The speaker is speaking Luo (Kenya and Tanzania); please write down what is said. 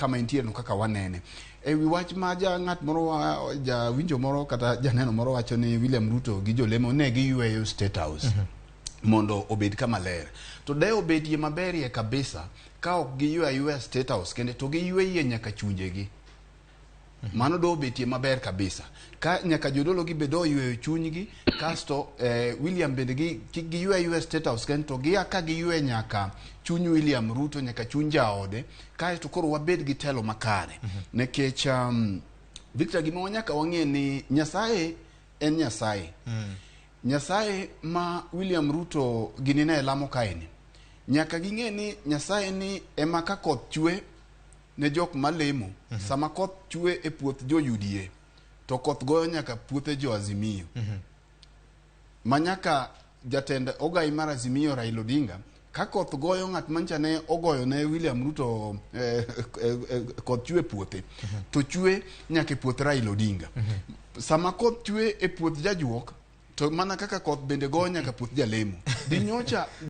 kama entie no kaka wanene. E wi wach ma ja ng'at moro wa, jawinjo moro kata janeno moro wacho ni William Ruto gi jolemo ne giyweyo State House mondo obed kama ler. To de obedie maberie kabisa ka ok giywe ayweya State House kende to giyweyie nyaka chunjegi. Mano do obetie maber kabisa. Ka nyaka jodolo gi bende oyweyo chunygi kasto William bende gi kik giywe ayweya State House kende to gia ka giywe nyaka chuny William Ruto nyaka chuny jaode kaeto koro wabed gi telo makare. Nikech Victor gima nyaka wang'e ni Nyasaye en Nyasaye. Nyasaye ma William Ruto gini ne lamo kaeni. Nyaka ging'e ni Nyasaye ni ema ka koth chwe ne jok malemo sama koth chwe e puoth jo UDA to koth goyo nyaka puothe jo Azimio. Ma nyaka jatend ogai mar Azimio Raila Odinga ka koth goyo ng'at mancha ne ogoyo ne William Ruto koth chwe e puothe to chwe nyaka e puoth Raila Odinga. Sama koth chwe e puoth jajuok to mana kaka koth bende goyo nyaka puoth jalemo. Dinyocha